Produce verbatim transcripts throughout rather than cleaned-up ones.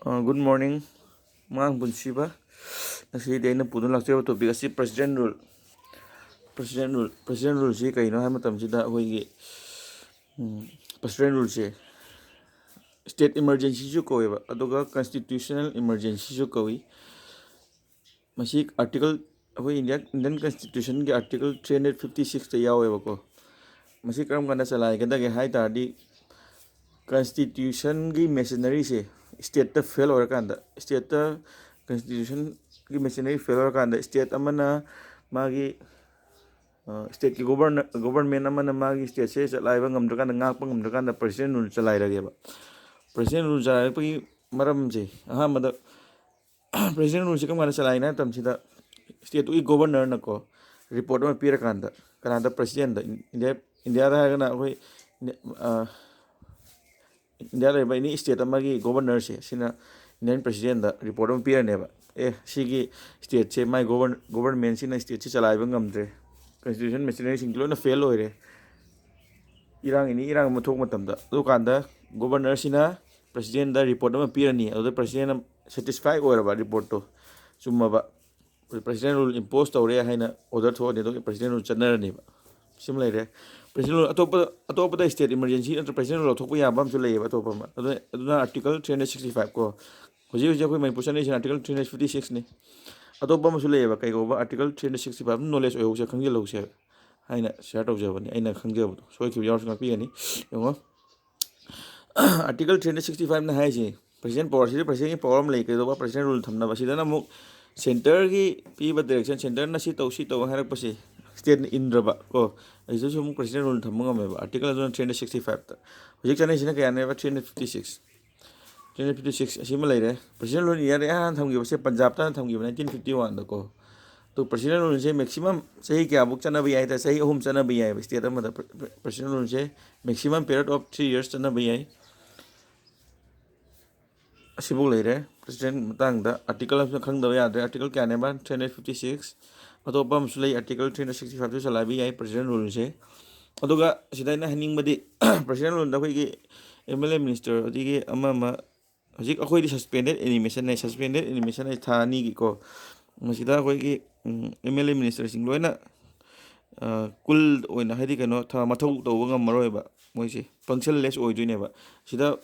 ꯑ, good morning, ꯃꯉꯥꯡ ꯄꯨꯟꯁꯤꯕ꯫ ꯉꯁꯤꯗꯤ ꯑꯩꯅ ꯄꯨꯗꯨꯅ ꯂꯥꯛꯆꯕ topic ꯑꯁꯤ President Rule꯫ President Rule, President Ruleꯁꯤ ꯀꯩꯅꯣ ꯍꯥꯏꯕ ꯃꯇꯝꯁꯤꯗ, ꯑꯩꯈꯣꯏꯒꯤ, ꯎꯝ, President Ruleꯁꯦ state emergencyꯁꯨ ꯀꯧꯋꯦꯕ, ꯑꯗꯨꯒ constitutional emergencyꯁꯨ ꯀꯧꯏ꯫ ꯃꯁꯤ article, ꯑꯩꯈꯣꯏ India, Indian Constitutionꯒꯤ article three hundred fifty sixꯇ ꯌꯥꯎꯋꯦꯕꯀꯣ꯫ ꯃꯁꯤ ꯀꯔꯝ ꯀꯥꯟꯗ ꯆꯂꯥꯏꯒꯗꯒꯦ ꯍꯥꯏ ꯇꯥꯔꯗꯤ, Constitutionꯒꯤ machineryꯁꯦ stateꯇ fail ꯑꯣꯏꯔꯀꯥꯟꯗ, stateꯇ Constitutionꯒꯤ machinery fail ꯑꯣꯏꯔꯀꯥꯟꯗ, state ꯑꯃꯅ ꯃꯥꯒꯤ, ꯑ, stateꯀꯤ governor, government ꯑꯃꯅ ꯃꯥꯒꯤ stateꯁꯦ ꯆꯂꯥꯏꯕ ꯉꯝꯗ꯭ꯔꯀꯥꯟꯗ, ꯉꯥꯛꯄ ꯉꯝꯗ꯭ꯔꯀꯥꯟꯗ President Rule ꯆꯂꯥꯏꯔꯒꯦꯕ꯫ President Rule ꯆꯂꯥꯏꯔꯛꯄꯒꯤ ꯃꯔꯝꯁꯦ, ꯑꯍꯥꯟꯕꯗ President Ruleꯁꯤ ꯀꯔꯝ ꯀꯥꯟꯗ ꯆꯂꯥꯏꯅꯤ ꯍꯥꯏ ꯃꯇꯝꯁꯤꯗ, stateꯇꯨꯒꯤ governorꯅꯀꯣ, report ꯑꯃ ꯄꯤꯔꯀꯥꯟꯗ, ꯀꯅꯥꯗ? Presidentꯗ꯫ ꯏꯟꯗꯤꯌꯥ, ꯏꯟꯗꯤꯌꯥꯗ ꯍꯥꯏꯔꯒꯅ ꯑꯩꯈꯣꯏ, ꯑ, ꯏꯟꯗꯤꯌꯥꯗ ꯂꯩꯔꯤꯕ any state ꯑꯃꯒꯤ governorꯁꯦ, ꯁꯤꯅ Indian Presidentꯗ report ꯑꯃ ꯄꯤꯔꯅꯦꯕ꯫ "ꯑꯦ, ꯁꯤꯒꯤ stateꯁꯦ, ꯃꯥꯏ govern-, governmentꯁꯤꯅ stateꯁꯤ ꯆꯂꯥꯏꯕ ꯉꯝꯗ꯭ꯔꯦ, constitution machineryꯁꯤꯡꯁꯤ ꯂꯣꯏꯅ fail ꯑꯣꯏꯔꯦ, ꯏꯔꯥꯡ ꯑꯦꯅꯤ ꯏꯔꯥꯡ ꯑꯃ ꯊꯣꯛꯄ ꯃꯇꯝꯗ", ꯑꯗꯨꯀꯥꯟꯗ governorꯁꯤꯅ Presidentꯗ report ꯑꯃ ꯄꯤꯔꯅꯤ꯫ ꯑꯗꯨꯗ Presidentꯅ satisfy ꯑꯣꯏꯔꯕ, reportꯇꯣ ꯆꯨꯝꯃꯕ, President Rule impose ꯇꯧꯔꯦ ꯍꯥꯏꯅ order ꯊꯣꯛꯑꯅꯤ, ꯑꯗꯨꯒ President Rule ꯆꯠꯅꯔꯅꯦꯕ꯫ ꯁꯤꯃ ꯂꯩꯔꯦ꯫ President Rule ꯑꯇꯣꯞꯄ, ꯑꯇꯣꯞꯄꯗ state emergency ꯅꯠꯇ꯭ꯔ President Rule ꯂꯧꯊꯣꯛꯄ ꯌꯥꯕ ꯑꯃꯁꯨ ꯂꯩꯌꯦꯕ, ꯑꯇꯣꯞꯄ ꯑꯃ꯫ ꯑꯗꯨꯅ, ꯑꯗꯨꯅ article three hundred sixty five ꯀꯣ꯫ ꯍꯧꯖꯤꯛ ꯍꯧꯖꯤꯛ ꯑꯩꯈꯣꯏ Manipur ꯆꯠꯅꯔꯤꯁꯤꯅ article three hundred fifty six ꯅꯤ꯫ ꯑꯇꯣꯞꯄ ꯑꯃꯁꯨ ꯂꯩꯌꯦꯕ, ꯀꯩ ꯀꯧꯕ, article three hundred sixty five, ꯑꯗꯨꯝ knowledge ꯑꯣꯏꯍꯧꯁꯦ, ꯈꯪꯖꯤꯜꯍꯧꯁꯦ ꯍꯥꯏꯅ share ꯇꯧꯖꯕꯅꯤ꯫ ꯑꯩꯅ ꯈꯪꯖꯕꯗꯣ ꯁꯣꯏꯈꯤꯕ ꯌꯥꯎꯔꯁꯨ ꯉꯥꯛꯄꯤꯒꯅꯤ꯫ ꯌꯦꯡꯉꯣ, article three hundred sixty fiveꯅ ꯍꯥꯏꯁꯦ, President power, ꯁꯤꯗ Presidentꯒꯤ power ꯑꯃ ꯂꯩ, ꯀꯩꯗꯧꯕ, President Rule ꯊꯝꯅꯕ꯫ ꯁꯤꯗꯅ ꯑꯃꯨꯛ centreꯒꯤ ꯄꯤꯕ direction, centreꯅ ꯁꯤ ꯇꯧ, ꯁꯤ ꯇꯧ ꯍꯥꯏꯔꯛꯄꯁꯦ stateꯅ ꯏꯟꯗ꯭ꯔꯕ ꯀꯣ, ꯑꯁꯤꯗꯁꯨ ꯑꯃꯨꯛ President Rule ꯊꯝꯕ ꯉꯝꯃꯦꯕ, article ꯑꯗꯨꯅ three hundred sixty fiveꯇ꯫ ꯍꯧꯖꯤꯛ ꯆꯠꯅꯔꯤꯁꯤꯅ ꯀꯌꯥꯅꯦꯕ? Three hundred fifty six꯫ Three hundred fifty six ꯑꯁꯤꯃ ꯂꯩꯔꯦ꯫ President Rule ꯏꯟꯗꯤꯌꯥꯗ ꯏꯍꯥꯟ ꯍꯥꯟꯅ ꯊꯝꯈꯤꯕꯁꯦ ꯄꯟꯖꯥꯕꯇ ꯍꯥꯟꯅ ꯊꯝꯈꯤꯕ, nineteen fifty oneꯗꯀꯣ꯫ ꯑꯗꯨ President Ruleꯁꯦ maximum ꯆꯍꯤ ꯀꯌꯥꯐꯧ ꯆꯠꯅꯕ ꯌꯥꯏ ꯍꯥꯏ ꯇꯥꯔꯦ? ꯆꯍꯤ ꯑꯍꯨꯝ ꯆꯠꯅꯕ ꯌꯥꯏꯑꯕ, state ꯑꯃꯗ Pre-, Pre-, President Ruleꯁꯦ maximum period of three years ꯆꯠꯅꯕ ꯌꯥꯏ꯫ ꯑꯁꯤꯐꯧ ꯂꯩꯔꯦ꯫ President ꯃꯇꯥꯡꯗ article ꯑꯃꯁꯨ ꯈꯪꯗꯕ ꯌꯥꯗ꯭ꯔꯦ꯫ Article ꯀꯌꯥꯅꯦꯕ? Three hundred fifty six꯫ ꯑꯇꯣꯞꯄ ꯑꯃꯁꯨ ꯂꯩ, article three hundred sixty fiveꯁꯨ ꯆꯂꯥꯏꯕ ꯌꯥꯏ President Ruleꯁꯦ꯫ ꯑꯗꯨꯒ ꯁꯤꯗ ꯑꯩꯅ ꯍꯥꯏꯅꯤꯡꯕꯗꯤ, President Ruleꯗ ꯑꯩꯈꯣꯏꯒꯤ MLA minister ꯑꯗꯒꯤ ꯑꯃ ꯑꯃ ꯍꯧꯖꯤꯛ ꯑꯩꯈꯣꯏꯗꯤ suspended animationꯅꯦ꯫ Suspended animation ꯍꯥꯏ ꯊꯥ ꯑꯅꯤꯒꯤꯀꯣ꯫ ꯃꯁꯤꯗ ꯑꯩꯈꯣꯏꯒꯤ ꯑꯦꯝ ꯑꯦꯜ ꯑꯦ ꯃꯤꯅꯤꯁꯇꯔꯁꯤꯡ ꯂꯣꯏꯅ ꯀꯨꯜ ꯑꯣꯏꯅ, ꯍꯥꯏꯗꯤ ꯀꯩꯅꯣ, ꯊ- ꯃꯊꯧ ꯇꯧꯕ ꯉꯝꯃꯔꯣꯏꯕ꯫ ꯃꯣꯏꯁꯦ functionless ꯑꯣꯏꯗꯣꯏꯅꯦꯕ꯫ ꯁꯤꯗ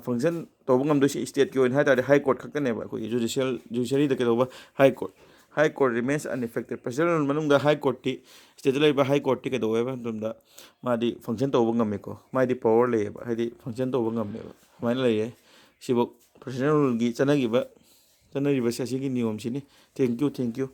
ꯐꯪꯁꯟ ꯇꯧꯕ ꯉꯝꯗꯣꯏꯁꯦ stateꯀꯤ ꯑꯣꯏꯅ ꯍꯥꯏ ꯇꯥꯔꯗꯤ ꯍꯥꯏ ꯀꯣꯔꯠ ꯈꯛꯇꯅꯦꯕ꯫ ꯑꯩꯈꯣꯏꯒꯤ ꯖꯨꯗꯤꯁꯤꯌꯦꯜ, ꯖꯨꯗꯤꯁꯤꯌꯔꯤꯗ ꯀꯩꯗꯧꯕ? High court. High court remains unaffected꯫ Presidential rule ꯃꯅꯨꯡꯗ ꯍꯥꯏ ꯀꯣꯔꯠꯇꯤ, stateꯇ ꯂꯩꯔꯤꯕ ꯍꯥꯏ ꯀꯣꯔꯠꯇꯤ ꯀꯩꯗꯧꯋꯦꯕ ꯃꯇꯝꯗ ꯃꯥꯗꯤ function ꯇꯧꯕ ꯉꯝꯃꯦꯀꯣ꯫ ꯃꯥꯗꯤ power ꯂꯩꯌꯦꯕ, ꯍꯥꯏꯗꯤ function ꯇꯧꯕ ꯉꯝꯃꯦꯕ꯫ ꯁꯨꯃꯥꯏꯅ ꯂꯩꯌꯦ꯫ ꯁꯤꯐꯧ presidential ruleꯒꯤ ꯆꯠꯅꯈꯤꯕ, ꯆꯠꯅꯔꯤꯕꯁꯦ ꯑꯁꯤꯒꯤ ꯅꯤꯌꯣꯝꯁꯤꯅꯤ꯫ Thank you, thank you꯫